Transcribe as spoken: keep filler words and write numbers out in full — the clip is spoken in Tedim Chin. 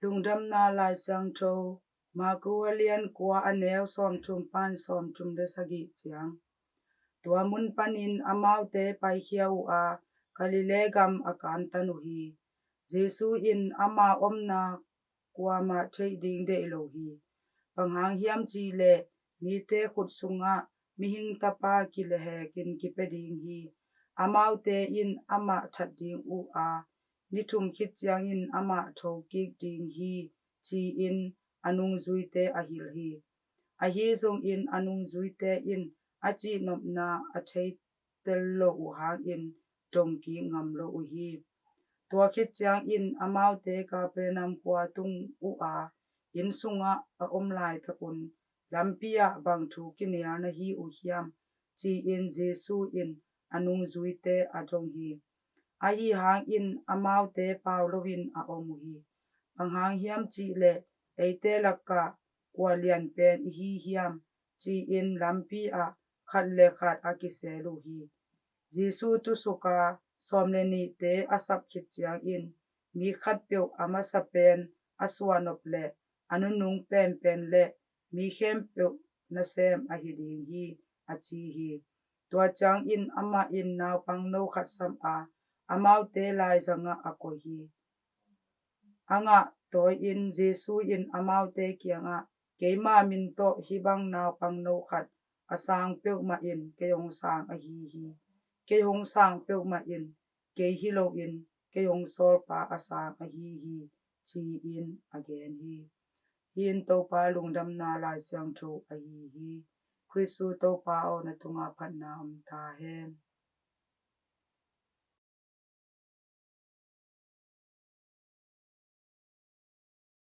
Lungdamna Lai Siangtho, Marku a lian kua, a neu sawmthum pan sawmthum le sagih ciang. Tua mun panin amaute paikhia uh a, Galilee gam a kantan uh hi. Jesu in ama omna kuamah theih ding deih lo hi. Bang hang hiam cih leh mite khut sungah Mihing Tapa kilehekin kipia ding hi. Amaute in amah that ding uh a, ni thum khit ciangin amah thokik ding hi, ci-in a nungzuite a hilh hi. Ahi zongin a nungzuite in a cihnopna a theitel lo uh hangin dongkik ngam lo uh hi. Tua khit ciangin amaute Kapernaum khua tung uh a, inn sungah a om laitakun, lampi ah bang thu kinial na hi uh hiam, ci-in Jesu in a nungzuite a dong hi. Ahi hangin amaute pau loin a om uh hi. Bang hang hiam cih leh eite lakah kua lian pen i hi hiam, ci-in lampi ah khat le khat a kisel uh hi. Jesu tusuk a sawm le nihte a sap khit ciangin, mi khatpeuh a masa pen a suahnop le a nunung penpen le mi khempeuh nasem ahi ding hi, a ci hi. Tua ciangin amah in naupangno khat sam a, amaute laizangah a koih hi. A ngah tawi-in Jesu in amaute kiangah, keima min tawh hih bang naupangno khat a sang peuhmah in kei hong sang ahi hi. Kei hong sang peuhmah in kei hi loin kei hong sawlpa a sang ahi hi, ci-in a gen hi. Hih in Topa Lungdamna Lai Siangtho ahi hi. Khristu Topa aw, na tungah phatna om ta hen.